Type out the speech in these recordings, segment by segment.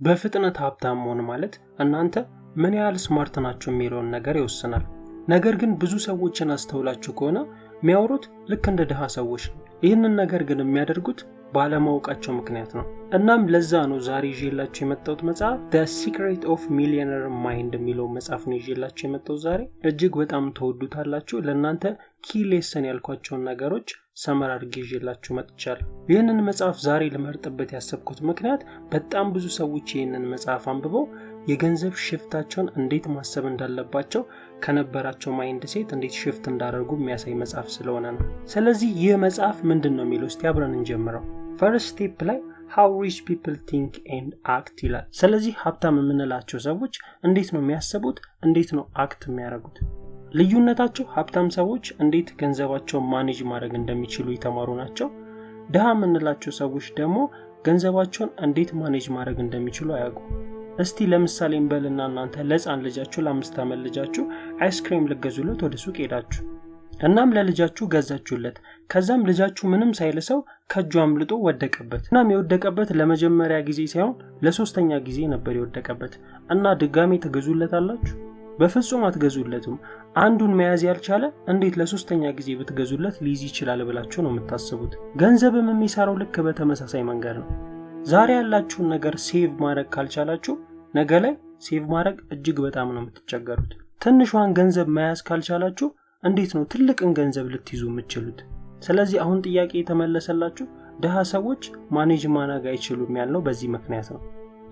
በፍጥነት ሀብታም መሆን ማለት እናንተ ምን ያህል smart ናችሁ የሚለውን ነገር ይወስናል። ነገር ግን ብዙ ሰዎችን አስተውላችሁ ከሆነ የሚያወሩት ልክ እንደ ድሃ ሰዎች ነው። ይህንን ነገር ግን የሚያደርጉት ባለማወቃቸው ምክንያት ነው። እናም ለዛ ነው ዛሬ ይዤላችሁ የመጣሁት መጽሐፍ The Secret of Millionaire Mind የሚለው መጽሐፍ ነው ይዤላችሁ የመጣሁት ዛሬ። እጅግ በጣም ተወዱታላችሁ። ለእናንተ key lesson ያልኳቸውን ነገሮች summary አድርጌ ይዤላችሁ መጥቻለሁ። ይህንን መጽሐፍ ዛሬ ልመርጥበት ያሰብኩት ምክንያት በጣም ብዙ ሰዎች ይህንን መጽሐፍ አንብበው የገንዘብ shift ኣቸውን እንዴት ማሰብ እንዳለባቸው ከነበራቸው mindset እንዴት shift እንዳደረጉ የሚያሳይ መጽሐፍ ስለሆነ ነው። ስለዚህ ይህ መጽሐፍ ምንድን ነው የሚለው እስቲ አብረን እንጀምረው። First step ላይ "How rich people think and act" ይላል። ስለዚህ ሀብታም የምንላቸው ሰዎች እንዴት ነው የሚያስቡት? እንዴት ነው act የሚያደርጉት? ልዩነታቸው ሀብታም ሰዎች እንዴት ገንዘባቸውን manage ማድረግ እንደሚችሉ የተማሩ ናቸው። ድሃ የምንላቸው ሰዎች ደግሞ ገንዘባቸውን እንዴት manage ማድረግ እንደሚችሉ አያውቁም። እስቲ ለምሳሌ እንበልና እናንተ ለህፃን ልጃችሁ፣ ለ5 ዓመት ልጃችሁ አይስክሬም ልትገዙለት ወደ ሱቅ ሄዳችሁ፣ እናም ለልጃችሁ ገዛችሁለት። ከዛም ልጃችሁ ምንም ሳይልሰው ከእጁ አምልጦ ወደቀበት። እናም የወደቀበት ለመጀመሪያ ጊዜ ሳይሆን ለሶስተኛ ጊዜ ነበር የወደቀበት። እና ድጋሜ ትገዙለታላችሁ? በፍጹም አትገዙለትም። አንዱን መያዝ ያልቻለ እንዴት ለሶስተኛ ጊዜ ብትገዙለት ሊይዝ ይችላል ብላችሁ ነው የምታስቡት? ገንዘብም የሚሰራው ልክ በተመሳሳይ መንገድ ነው። ዛሬ ያላችሁን ነገር save ማድረግ ካልቻላችሁ ነገ ላይ save ማድረግ እጅግ በጣም ነው የምትቸገሩት። ትንሿን ገንዘብ መያዝ ካልቻላችሁ እንዴት ነው ትልቅን ገንዘብ ልትይዙ የምትችሉት? ስለዚህ አሁን ጥያቄ የተመለሰላችሁ፣ ድሃ ሰዎች manage ማድረግ አይችሉም ያልነው በዚህ ምክንያት ነው።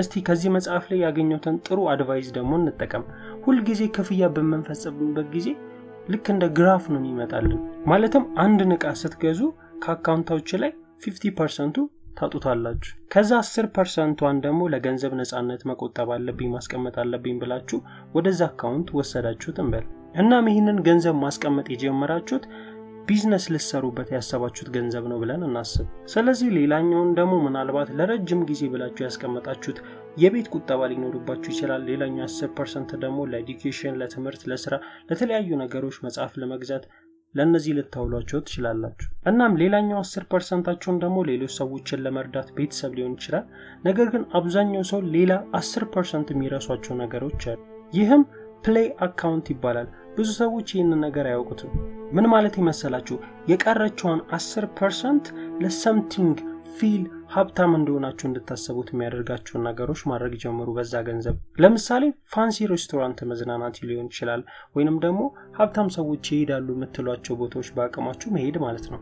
እስቲ ከዚህ መጽሐፍ ላይ ያገኘሁትን ጥሩ advice ደግሞ እንጠቀም። ሁልጊዜ ክፍያ በምንፈጽምበት ጊዜ ልክ እንደ graph ነው የሚመጣልን። ማለትም አንድን ዕቃ ስትገዙ ከ account ኣችሁ ላይ 50% ኡ ታጡታላችሁ። ከዛ 10% ቷን ደግሞ ለገንዘብ ነፃነት መቆጠብ አለብኝ፣ ማስቀመጥ አለብኝ ብላችሁ ወደዛ account ወሰዳችሁት እንበል። እናም ይህንን ገንዘብ ማስቀመጥ የጀመራችሁት ቢዝነስ ልትሰሩበት ያሰባችሁት ገንዘብ ነው ብለን እናስብ። ስለዚህ ሌላኛውን ደግሞ ምናልባት ለረጅም ጊዜ ብላችሁ ያስቀመጣችሁት የቤት ቁጠባ ሊኖርባችሁ ይችላል። ሌላኛው 10% ደግሞ ለ education፣ ለትምህርት፣ ለስራ፣ ለተለያዩ ነገሮች፣ መጽሐፍ ለመግዛት ለእነዚህ ልታውሏቸው ትችላላችሁ። እናም ሌላኛው 10% ኣችሁን ደግሞ ሌሎች ሰዎችን ለመርዳት፣ ቤተሰብ ሊሆን ይችላል። ነገር ግን አብዛኛው ሰው ሌላ 10% የሚረሷቸው ነገሮች አሉ። ይህም play account ይባላል። ብዙ ሰዎች ይህንን ነገር አያውቁትም። ምን ማለት ይመሰላችሁ? የቀረችዋን 10% ለ something feel ሀብታም እንደሆናችሁ እንድታሰቡት የሚያደርጋችሁን ነገሮች ማድረግ ጀምሩ በዛ ገንዘብ። ለምሳሌ fancy restaurant መዝናናት ሊሆን ይችላል፣ ወይንም ደግሞ ሀብታም ሰዎች ይሄዳሉ የምትሏቸው ቦታዎች በአቅማችሁ መሄድ ማለት ነው።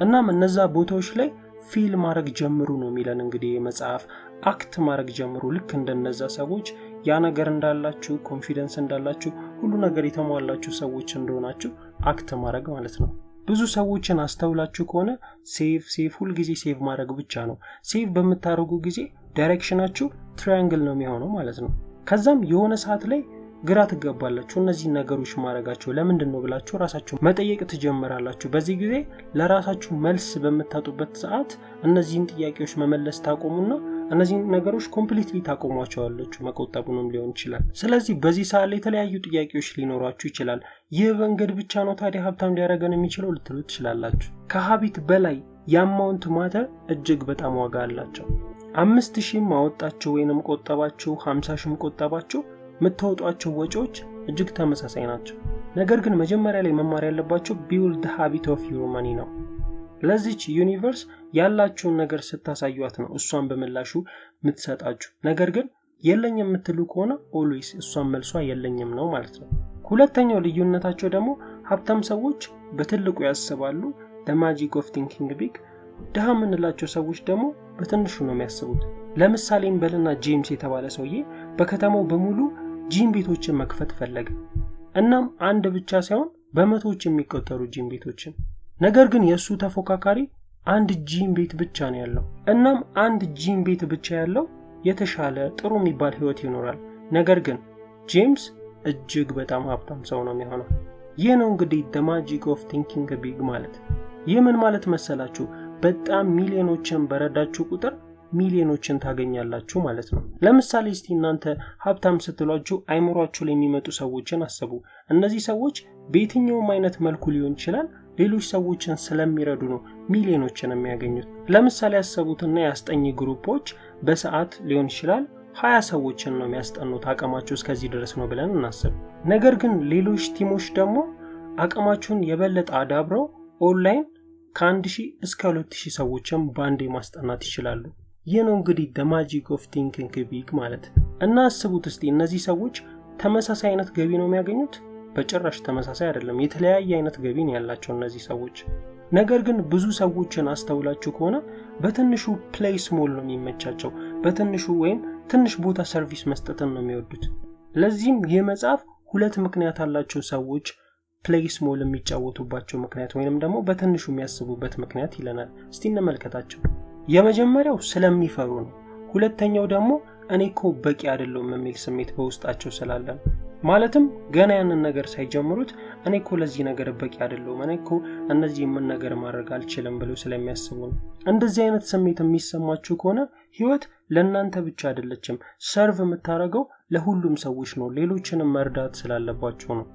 እናም እነዛ ቦታዎች ላይ feel ማድረግ ጀምሩ ነው የሚለን እንግዲህ የመጽሐፍ፣ act ማድረግ ጀምሩ። ልክ እንደነዛ ሰዎች ያ ነገር እንዳላችሁ፣ confidence እንዳላችሁ፣ ሁሉ ነገር የተሟላችሁ ሰዎች እንደሆናችሁ act ማድረግ ማለት ነው። ብዙ ሰዎችን አስተውላችሁ ከሆነ save፣ save፣ ሁልጊዜ save ማድረግ ብቻ ነው። Save በምታደርጉ ጊዜ direction ኣችሁ triangle ነው የሚሆነው ማለት ነው። ከዛም የሆነ ሰዓት ላይ ግራ ትገባላችሁ። እነዚህን ነገሮች ማድረጋችሁ ለምንድን ነው ብላችሁ ራሳችሁ መጠየቅ ትጀምራላችሁ። በዚህ ጊዜ ለራሳችሁ መልስ በምታጡበት ሰዓት እነዚህን ጥያቄዎች መመለስ ታቆሙና እነዚህን ነገሮች completely ታቆሟቸዋላችሁ። መቆጠቡንም ሊሆን ይችላል። ስለዚህ በዚህ ሰዓት ላይ የተለያዩ ጥያቄዎች ሊኖሯችሁ ይችላል። ይህ መንገድ ብቻ ነው ታዲያ ሀብታም ሊያደርገን የሚችለው ልትሉ ትችላላችሁ። ከ habit በላይ የ amount matter እጅግ በጣም ዋጋ አላቸው። 5,000ም አወጣችሁ ወይንም ቆጠባችሁ፣ 50,000ም ቆጠባችሁ የምታወጧቸው ወጪዎች እጅግ ተመሳሳይ ናቸው። ነገር ግን መጀመሪያ ላይ መማር ያለባችሁ build habit of your money ነው። ለዚች universe ያላችሁን ነገር ስታሳዩት ነው እሷን በምላሹ የምትሰጣችሁ። ነገር ግን የለኝም የምትሉ ከሆነ always እሷን መልሷ የለኝም ነው ማለት ነው። ሁለተኛው ልዩነታቸው ደግሞ ሀብታም ሰዎች በትልቁ ያስባሉ፣ the magic of thinking big። ድሃ የምንላቸው ሰዎች ደግሞ በትንሹ ነው የሚያስቡት። ለምሳሌ እንበልና ጄምስ የተባለ ሰውዬ በከተማው በሙሉ ጂም ቤቶችን መክፈት ፈለገ። እናም አንድ ብቻ ሳይሆን በመቶዎች የሚቆጠሩ ጂም ቤቶችን። ነገር ግን የእሱ ተፎካካሪ አንድ ጂም ቤት ብቻ ነው ያለው። እናም አንድ ጂም ቤት ብቻ ያለው የተሻለ ጥሩ የሚባል ህይወት ይኖራል። ነገር ግን ጄምስ እጅግ በጣም ሀብታም ሰው ነው የሚሆነው። ይህ ነው እንግዲህ the magic of thinking big ማለት። ይህ ምን ማለት መሰላችሁ? በጣም ሚሊዮኖችን በረዳችሁ ቁጥር ሚሊዮኖችን ታገኛላችሁ ማለት ነው። ለምሳሌ እስቲ እናንተ ሀብታም ስትሏችሁ አይምሯችሁ ላይ የሚመጡ ሰዎችን አስቡ። እነዚህ ሰዎች በየትኛውም አይነት መልኩ ሊሆን ይችላል፣ ሌሎች ሰዎችን ስለሚረዱ ነው ሚሊዮኖችን የሚያገኙት። ለምሳሌ ያሰቡትና የአስጠኝ group ኦች በሰዓት ሊሆን ይችላል 20 ሰዎችን ነው የሚያስጠኑት፣ አቅማቸው እስከዚህ ድረስ ነው ብለን እናስብ። ነገር ግን ሌሎች team ኦች ደግሞ አቅማቸውን የበለጠ አዳብረው ኦንላይን ከ1000 እስከ 2000 ሰዎችን በአንዴ ማስጠናት ይችላሉ። ይህ ነው እንግዲህ the magic of thinking big ማለት። እና አስቡት እስቲ እነዚህ ሰዎች ተመሳሳይ አይነት ገቢ ነው የሚያገኙት? በጭራሽ ተመሳሳይ አይደለም። የተለያየ አይነት ገቢ ነው ያላቸው እነዚህ ሰዎች። ነገር ግን ብዙ ሰዎችን አስተውላችሁ ከሆነ በትንሹ play small ነው የሚመቻቸው። በትንሹ ወይም ትንሽ ቦታ service መስጠትን ነው የሚወዱት። ለዚህም ይህ መጽሐፍ ሁለት ምክንያት አላቸው ሰዎች play small የሚጫወቱባቸው ምክንያት ወይንም ደግሞ በትንሹ የሚያስቡበት ምክንያት ይለናል። እስቲ እንመልከታቸው። የመጀመሪያው ስለሚፈሩ ነው። ሁለተኛው ደግሞ እኔ እኮ በቂ አይደለሁም የሚል ስሜት በውስጣቸው ስላለ ነው። ማለትም ገና ያንን ነገር ሳይጀምሩት እኔ እኮ ለዚህ ነገር በቂ አይደለሁም፣ እኔ እኮ እነዚህ ምን ነገር ማድረግ አልችልም ብለው ስለሚያስቡ ነው። እንደዚህ አይነት ስሜት የሚሰማችሁ ከሆነ ህይወት ለእናንተ ብቻ አይደለችም፣ serve የምታደርገው ለሁሉም ሰዎች ነው። ሌሎችንም መርዳት ስላለባቸው ነው።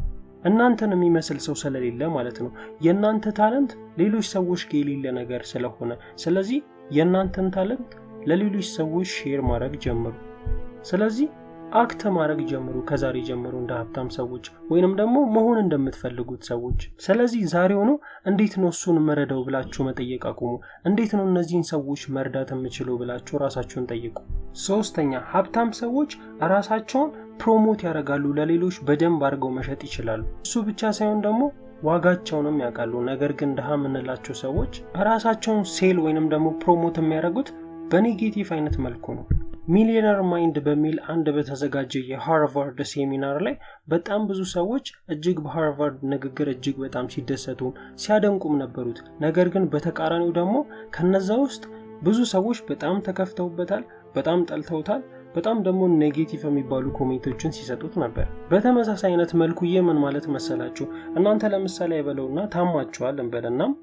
እናንተን የሚመስል ሰው ስለሌለ ማለት ነው። የእናንተ talent ሌሎች ሰዎች ጋር የሌለ ነገር ስለሆነ፣ ስለዚህ የእናንተን talent ለሌሎች ሰዎች share ማድረግ ጀምሩ። ስለዚህ act ማድረግ ጀምሩ ከዛሬ ጀምሩ እንደ ሀብታም ሰዎች ወይንም ደግሞ መሆን እንደምትፈልጉት ሰዎች። ስለዚህ ዛሬውኑ እንዴት ነው እሱን መረዳው ብላችሁ መጠየቅ አቁሙ። እንዴት ነው እነዚህን ሰዎች መርዳት የምችለው ብላችሁ ራሳችሁን ጠይቁ። ሶስተኛ፣ ሀብታም ሰዎች ራሳቸውን promote ያደርጋሉ፣ ለሌሎች በደንብ አድርገው መሸጥ ይችላሉ። እሱ ብቻ ሳይሆን ደግሞ ዋጋቸውንም ያውቃሉ። ነገር ግን ድሃ የምንላቸው ሰዎች ራሳቸውን sell ወይንም ደግሞ promote የሚያደርጉት በ negative አይነት መልኩ ነው። Millionaire Mind በሚል አንድ በተዘጋጀ የሃርቫርድ ሴሚናር ላይ በጣም ብዙ ሰዎች እጅግ በሃርቫርድ ንግግር እጅግ በጣም ሲደሰቱ ሲያደንቁም ነበሩት። ነገር ግን በተቃራኒው ደግሞ ከነዛ ውስጥ ብዙ ሰዎች በጣም ተከፍተውበታል፣ በጣም ጠልተውታል፣ በጣም ደግሞ negative የሚባሉ comment ኦችን ሲሰጡት ነበር። በተመሳሳይ አይነት መልኩ ይህ ምን ማለት መሰላችሁ? እናንተ ለምሳሌ አይበለውና ታማችኋል እንበለናም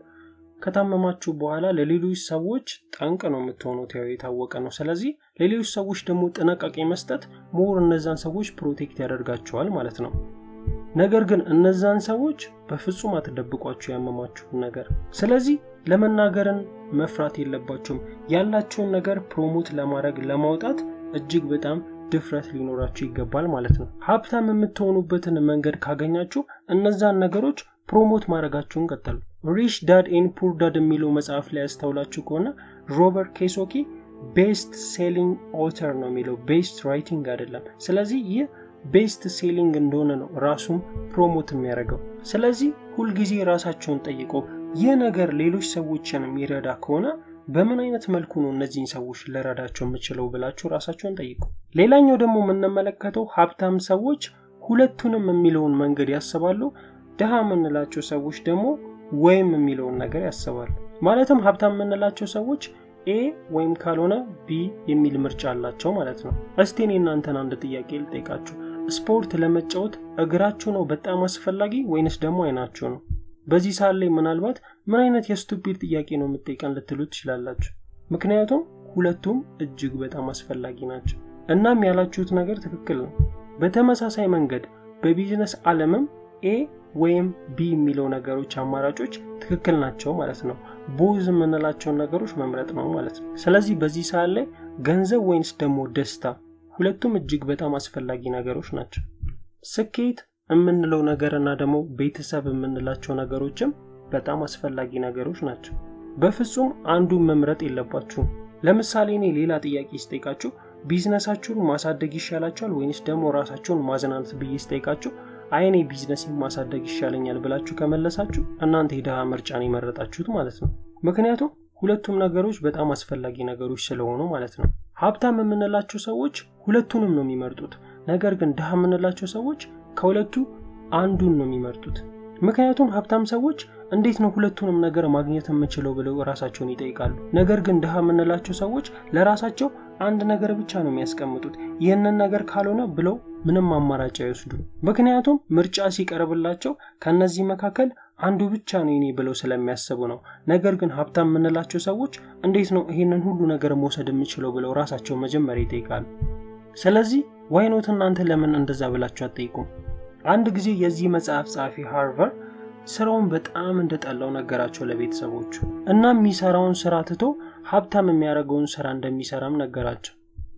ከታመማችሁ በኋላ ለሌሎች ሰዎች ጠንቅ ነው የምትሆኑት፣ ያው የታወቀ ነው። ስለዚህ ለሌሎች ሰዎች ደግሞ ጥንቃቄ መስጠት more እነዛን ሰዎች protect ያደርጋቸዋል ማለት ነው። ነገር ግን እነዛን ሰዎች በፍጹም አትደብቋቸው ያመማችሁን ነገር። ስለዚህ ለመናገርን መፍራት የለባቸውም። ያላቸውን ነገር promote ለማድረግ ለማውጣት እጅግ በጣም ድፍረት ሊኖራችሁ ይገባል ማለት ነው። ሀብታም የምትሆኑበትን መንገድ ካገኛችሁ እነዛን ነገሮች promote ማድረጋችሁን ቀጥሉ። Rich Dad and Poor Dad የሚለው መጽሐፍ ላይ ያስተውላችሁ ከሆነ ሮበርት ኪዮሳኪ best selling author ነው የሚለው፣ best writing አይደለም። ስለዚህ ይህ best selling እንደሆነ ነው ራሱም promote የሚያደርገው። ስለዚህ ሁልጊዜ ራሳቸውን ጠይቆ ይህ ነገር ሌሎች ሰዎችን የሚረዳ ከሆነ በምን አይነት መልኩ ነው እነዚህን ሰዎች ልረዳቸው የምችለው ብላችሁ ራሳቸውን ጠይቁ። ሌላኛው ደግሞ የምንመለከተው ሀብታም ሰዎች ሁለቱንም የሚለውን መንገድ ያስባሉ። ድሃ የምንላቸው ሰዎች ደግሞ ወይም የሚለውን ነገር ያስባሉ። ማለትም ሀብታም የምንላቸው ሰዎች A ወይም ካልሆነ B የሚል ምርጫ አላቸው ማለት ነው። እስቲ እኔ እናንተን አንድ ጥያቄ ልጠይቃችሁ። ስፖርት ለመጫወት እግራችሁ ነው በጣም አስፈላጊ ወይንስ ደግሞ አይናችሁ ነው? በዚህ ሰዓት ላይ ምናልባት ምን አይነት የ stupid ጥያቄ ነው የምትጠይቀን ልትሉ ትችላላችሁ። ምክንያቱም ሁለቱም እጅግ በጣም አስፈላጊ ናቸው። እናም ያላችሁት ነገር ትክክል ነው። በተመሳሳይ መንገድ በቢዝነስ ዓለምም A ወይም B የሚለው ነገሮች አማራጮች ትክክል ናቸው ማለት ነው። both የምንላቸውን ነገሮች መምረጥ ነው ማለት ነው። ስለዚህ በዚህ ሰዓት ላይ ገንዘብ ወይንስ ደግሞ ደስታ፣ ሁለቱም እጅግ በጣም አስፈላጊ ነገሮች ናቸው። ስኬት የምንለው ነገርና ደግሞ ቤተሰብ የምንላቸው ነገሮችም በጣም አስፈላጊ ነገሮች ናቸው። በፍጹም አንዱን መምረጥ የለባችሁም። ለምሳሌ እኔ ሌላ ጥያቄ ስጠይቃችሁ ቢዝነሳችሁን ማሳደግ ይሻላችኋል ወይንስ ደግሞ ራሳችሁን ማዝናናት ብዬ ስጠይቃችሁ አይ እኔ ቢዝነሴን ማሳደግ ይሻለኛል ብላችሁ ከመለሳችሁ እናንተ የድሃ ምርጫን የመረጣችሁት ማለት ነው። ምክንያቱም ሁለቱም ነገሮች በጣም አስፈላጊ ነገሮች ስለሆኑ ማለት ነው። ሀብታም የምንላቸው ሰዎች ሁለቱንም ነው የሚመርጡት። ነገር ግን ድሃ የምንላቸው ሰዎች ከሁለቱ አንዱን ነው የሚመርጡት። ምክንያቱም ሀብታም ሰዎች እንዴት ነው ሁለቱንም ነገር ማግኘት የምችለው ብለው ራሳቸውን ይጠይቃሉ። ነገር ግን ድሃ የምንላቸው ሰዎች ለራሳቸው አንድ ነገር ብቻ ነው የሚያስቀምጡት። ይህንን ነገር ካልሆነ ብለው ምንም አማራጭ አይወስዱም። ምክንያቱም ምርጫ ሲቀርብላቸው ከነዚህ መካከል አንዱ ብቻ ነው የኔ ብለው ስለሚያስቡ ነው። ነገር ግን ሀብታም የምንላቸው ሰዎች እንዴት ነው ይህንን ሁሉ ነገር መውሰድ የምችለው ብለው ራሳቸው መጀመሪያ ይጠይቃሉ። ስለዚህ why not እናንተ ለምን እንደዛ ብላችሁ አትጠይቁም? አንድ ጊዜ የዚህ መጽሐፍ ጸሐፊ ሃርቨር ስራውን በጣም እንደጠላው ነገራቸው ለቤተሰቦቹ። እና የሚሰራውን ስራ ትቶ ሀብታም የሚያደርገውን ስራ እንደሚሰራም ነገራቸው።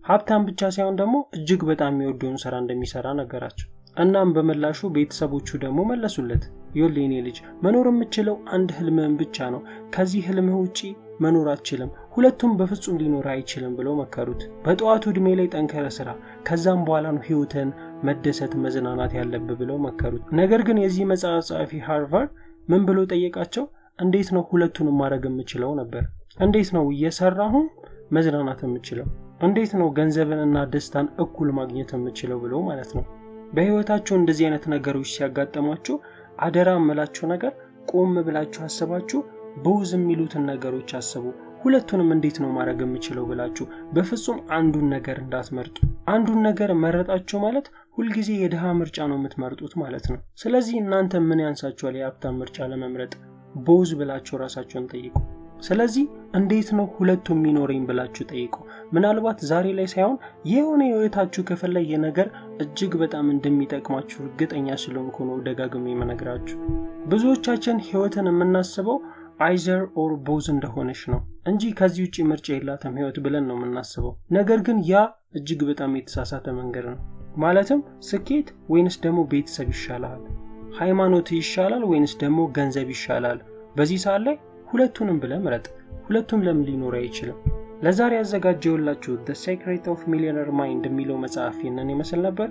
ሀብታም ብቻ ሳይሆን ደግሞ እጅግ በጣም የሚወደውን ስራ እንደሚሰራ ነገራቸው። እናም በምላሹ ቤተሰቦቹ ደግሞ መለሱለት፣ ይኸውልህ የኔ ልጅ መኖር የምችለው አንድ ህልምህን ብቻ ነው። ከዚህ ህልምህ ውጪ መኖር አትችልም። ሁለቱም በፍጹም ሊኖር አይችልም ብለው መከሩት። በጠዋቱ እድሜ ላይ ጠንከረ ስራ፣ ከዛም በኋላ ነው ህይወትህን መደሰት መዝናናት ያለብህ ብለው መከሩት። ነገር ግን የዚህ መጽሐፍ ጸሐፊ ሃርቫርድ ምን ብሎ ጠየቃቸው? እንዴት ነው ሁለቱንም ማድረግ የምችለው ነበር። እንዴት ነው እየሰራሁም መዝናናት የምችለው? እንዴት ነው ገንዘብንና ደስታን እኩል ማግኘት የምችለው ብሎ ማለት ነው። በህይወታችሁ እንደዚህ አይነት ነገሮች ሲያጋጥሟችሁ አደራ የምላችሁ ነገር ቆም ብላችሁ አስባችሁ both የሚሉትን ነገሮች አስቡ። ሁለቱንም እንዴት ነው ማድረግ የምችለው ብላችሁ በፍጹም አንዱን ነገር እንዳትመርጡ። አንዱን ነገር መረጣችሁ ማለት ሁልጊዜ የድሃ ምርጫ ነው የምትመርጡት ማለት ነው። ስለዚህ እናንተ ምን ያንሳችኋል የሀብታም ምርጫ ለመምረጥ? both ብላችሁ ራሳችሁን ጠይቁ። ስለዚህ እንዴት ነው ሁለቱም የሚኖረኝ ብላችሁ ጠይቁ። ምናልባት ዛሬ ላይ ሳይሆን የሆነ የህይወታችሁ ክፍል ላይ የነገር እጅግ በጣም እንደሚጠቅማችሁ እርግጠኛ ስለሆንኩ ነው ደጋግሜ የምነግራችሁ። ብዙዎቻችን ህይወትን የምናስበው either or both እንደሆነች ነው እንጂ ከዚህ ውጭ ምርጫ የላትም ህይወት ብለን ነው የምናስበው። ነገር ግን ያ እጅግ በጣም የተሳሳተ መንገድ ነው። ማለትም ስኬት ወይንስ ደግሞ ቤተሰብ ይሻላል፣ ሃይማኖት ይሻላል ወይንስ ደግሞ ገንዘብ ይሻላል? በዚህ ሰዓት ላይ ሁለቱንም ብለህ ምረጥ። ሁለቱም ለምን ሊኖር አይችልም? ለዛሬ ያዘጋጀሁላችሁ The Secret of Millionaire Mind የሚለው መጽሐፍ ይህንን ይመስል ነበር።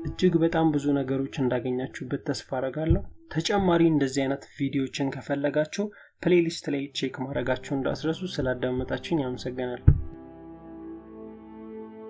እጅግ በጣም ብዙ ነገሮች እንዳገኛችሁበት ተስፋ አረጋለሁ። ተጨማሪ እንደዚህ አይነት ቪዲዮዎችን ከፈለጋችሁ playlist ላይ check ማድረጋችሁ እንዳትረሱ። ስላዳመጣችሁኝ አመሰግናለሁ።